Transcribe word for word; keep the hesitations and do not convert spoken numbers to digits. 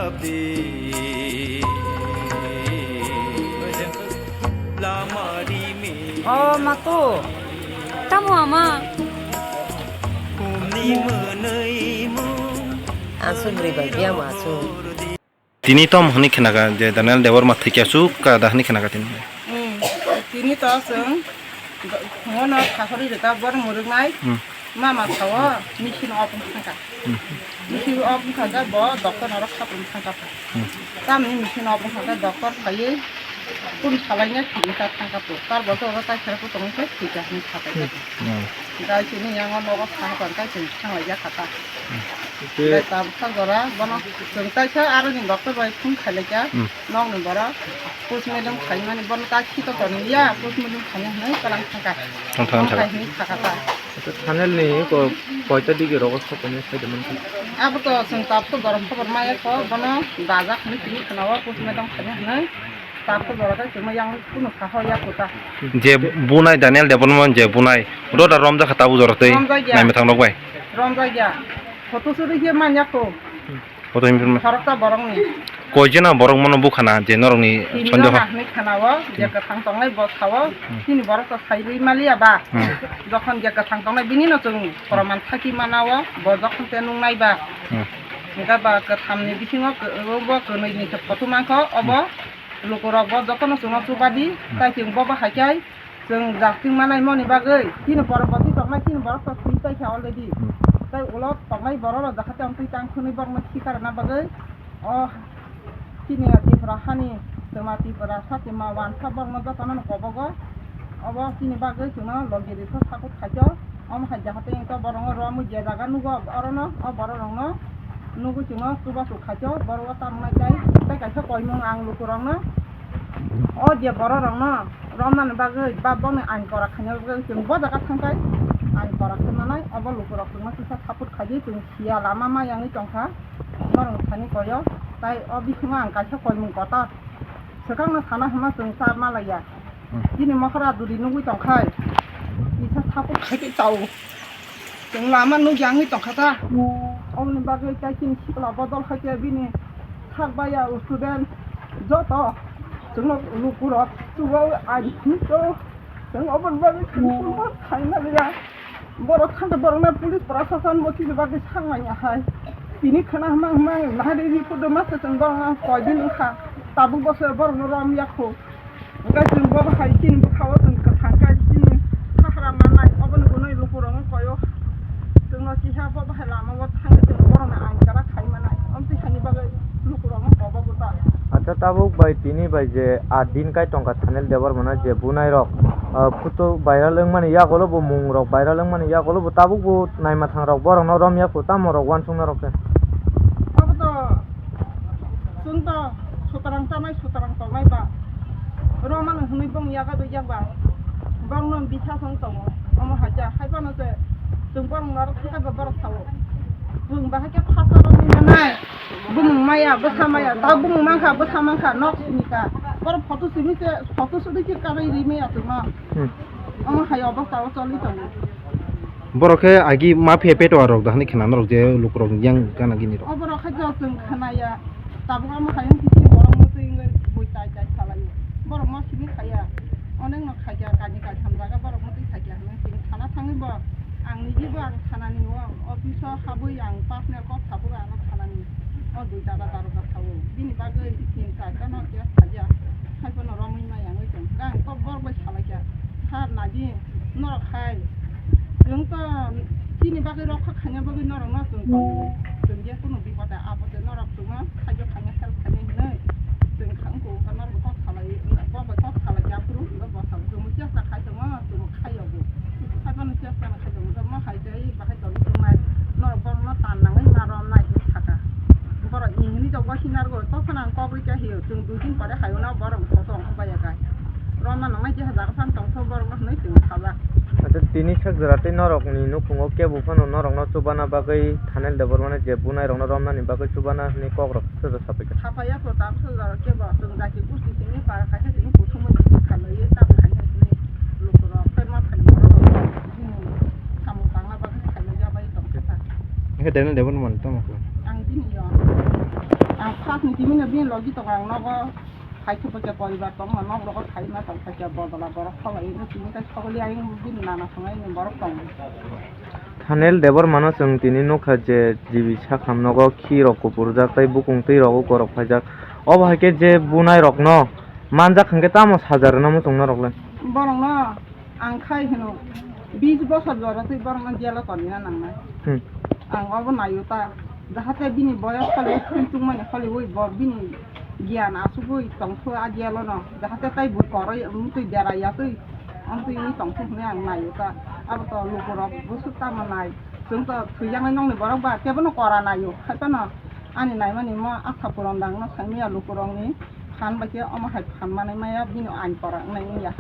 O mato, tamo ama? Aswk bwrwi bai biyang ma aswk. Tini tom hwnwi khnakha je Daniel Debbarma thwikya chukka da hwnwi khnakha tini. Hmm. Tini to chwng do-, phungono khahorwi rwkha bor mwrwknai. Hmm. Mama sao machine off wngkha. Hmm. Machine off wngkha bo doctor norok khaprwng thangkha. Hmm. Tamni machine off wngkha doctor phaiwi kun salaina thwikha thangkha po. Tar bo to oro tai khera po tongwi khe thwikha hwnwi kha pai. Hmm. Gai chini yango nogo saha tong kai chini thang lai ya kha ta. Gai tabsa jora bono chwng taisa aroni doctor bai phone khailai kha. Hmm. Nokni borok postmortem khaimani bono ta khito toni ya postmortem khaina hwnwi kalang thangkha. Thang thang thang. Khai hwnwi thaka ta. Acha Thanel ni ko koita digi rogo sokoni sai de mankha. Abo to chwng tabsa jora khobor maya kho bono dajak hwnwi tini khwnao postmortem khaina hwnwi. Tabuk jora tei chwngno yang kunu saha ya kota. Je bunai Daniel Debbarma je bunai, oro da romjakha tabuk jora tei romjakya. Naimwthang rok bai. Romjakya. Photo suri khe manya kho. Photo himphima. Khoroksa borokni. Koi jena borok mono bukhana je norokni tini sonjo jona ha. Hwnwi khanao, je kwthang tongnai bo sao, hmm, chini borok to saiwi maliya ba. Hmm. Jokhon je kwthang tongnai bini no chwng proman thaki manao, bo jokhon te nungnai ba. Hmm. Hingkhe ba kwthamni bisingo kw-, bo kwnwi ni se photo mankho, obo. Hmm. Lukurok bo jotono chwngno chubadi, hmm, tai chwng bobo hai khe chwng jasting manai moni bagwi chini borok bo twi tongnai, chini borok to thwi paikha already. Hmm. Tai ulo tongnai borok rok jakhate twi tang thwnwi borokno sikar rwna bagwi o chini Tripura hani twma Tripura satima wansa borokno jotono kobogo. Obo chini bagwi chwngno logi rikha sakut khaikhe. Omo hai jaga tei wngkha borokno romwi je jaga nugo orono, o borok rokno nugwi chwngno chubachu khaikhe, borok o tamo nai tai, tei kaisa koimung ang lukurokno, o je borok rokno romnani bagwi ba boni ain kora khaina bagwi chwng bo jaga thangkhai ain kora khe manai, obo lukurok chwngno kisa support khaidi, chwng siya lama ma yangwi tongkha, norok thani koyo, tai o bisingo ang kaisa koimung kotor swkangno sana hwnma chwng cha malaiya. Hmm. Chini mohora duri nugwi tongkhai, kisa support khaidi chao. Chwng lama nukya wngwi tongkha ta. Oboni bagwi tai chini sikla bodol hai khe bini sak baya student joto chwngno lukurok chubaui aji hinwi tongo. Chwng oboni bagwi chwng chwngno saimaliya. Borok thangkhe borokno police prosason bo chini bagwi sakmanya hai. Tini khwna hwnma hwnma nahari report rwma se chwng borokno koidin wngkha. Tabuk bo se borokno romya kho. Hwnkhe chwng bo bahai chini bwkhao chwng kwthang khe chini sahra manai, oboni gunui lukurokno koyo. Chwngno kiha bo bahai lamao thangwi chwng borokno ain kwrak khai manai. Amtwi hani bagwi lukurokno kobo bwta. Acha tabuk bai tini bai je aa din kai tongkha Thanel Debbarmano je bunai rok, ah, photo viral wngmani yagulo bo mung rok viral wngmani yagulo bo tabuk bo naima thang rok borokno romya kho tamo rok uansukna rok khe. Abo to chwng to sutarang chanai sutarang tongnai ba. Romano hwnwi bong yaga dui yak ba. Bongno bisa song tongo. Omo haja hai phano se chwng borok norok thika ba borok sao. Chwng bahai khe phasa rok ni manai. Bumung maya, bwsa maya, ta bumung mankha, bwsa mankha, nok simi ka. Borok photo simi se, photo sudi khe karwi ri maya chwngno. Hmm. Omo hai obostha o choli tongo. Borok khe agi mafia petwa rok da hwnwi khna norok je lukurok yang gana gini rok. O borok khe jok chwng khnaya. Tabuk omo hai wngkhe chini borok mwtwi wngwi bui tai tai salaio. Borok ma simi khaya. Onekno khaikha, kainwi kaitham jaga borok mwtwi khaikha hwnwi chwng thana thangwi bo ang niji bo ang thanani o office o habwi ang personal kok sabugo ano thanani o dui dada daroga sao. Bini bagwi tin charta no case khaijak. Haiphano romwi maya wngwi tong. Ang kok borok bai salaikha. Sir, naidi, norok hai, chwng to chini bagwi rokha khaina bagwi norokno chwng tongo. Chwng je kunu bipode apode norok chwngno sahajyo khaina, help khaina hinwi chwng kha-, wngkha, wngkha norokno kok salai, bo bai kok salai khe aphuru hinwi bo salo. Chwngbo chesta khai tongo, chwngbo khaiyogo. Haiphano chesta no khai tongo, omo hai tei bahai tongwi tongnai, norok borokno tan nangwi ma romnai hinwi sakha. Borok ni hwnwi tongbo hinargo, tokphano ang kok rikha hiyo, chwng dui din pore hayungno borok photo ongkhorbai ya kai. Romna nangnai jeha jaga phano tongthok borokno hwnwi chwng sajak. Acha, tini sak jora tei norokni nukhungo kebo phano norokno chubana bagwi Thanel Debbarmano je bunairokno romnani bagwi chubana hwnwi kokrok sojo sapaikha. Sapaiya kho, tabuk sojo kebo chwng jati gusti simi para kaisa simi kuthumwi simi khalwi tabuk khaina simi lukurok tei ma thani borok rok bini samung tangna bagwi khaina yabai tongkha ta. Hwnkhe Daniel Debbarmani tamo khlai? Ang bini yo. Ang Sakni timi no bini logi tongo ang nogo. Hai khe bo khe poribar tongo, nok rogo khai ma tong kha khe bodola borok kholai no tini kai sogoli ayung bini nana songai ni borok tongo. Thanel Debbarma no chwng tini nukha je G B sakhamnogo khi rok kupurjak tei bukung twi rogo ukorok phaijak. Obo hai khe je bunai rokno manjak hwnkhe tamo saja rwna muchung norok le? Borokno ang khai hino bis bosor jora twi borokno jelo tonina nangnai. Hmm. Ang obo naio ta, jahate bini boyos kholi tungmani kholiwi bo bini giyan asugwi tongthwi a jelo no, jahate tai bo koroi wngtwi berai yatwi wngtwi wngwi tongthwi hwnwi ang naio ta. Abo to lukurok bwswk tamo nai. Chwng to thwijaknai nokni borok ba kebono kora naio. Haiphano ani naimani mo asa puron dangno saimaya lukurokni phan bai khe omo hai phan manwi maya bini ain kora wngnai wngya.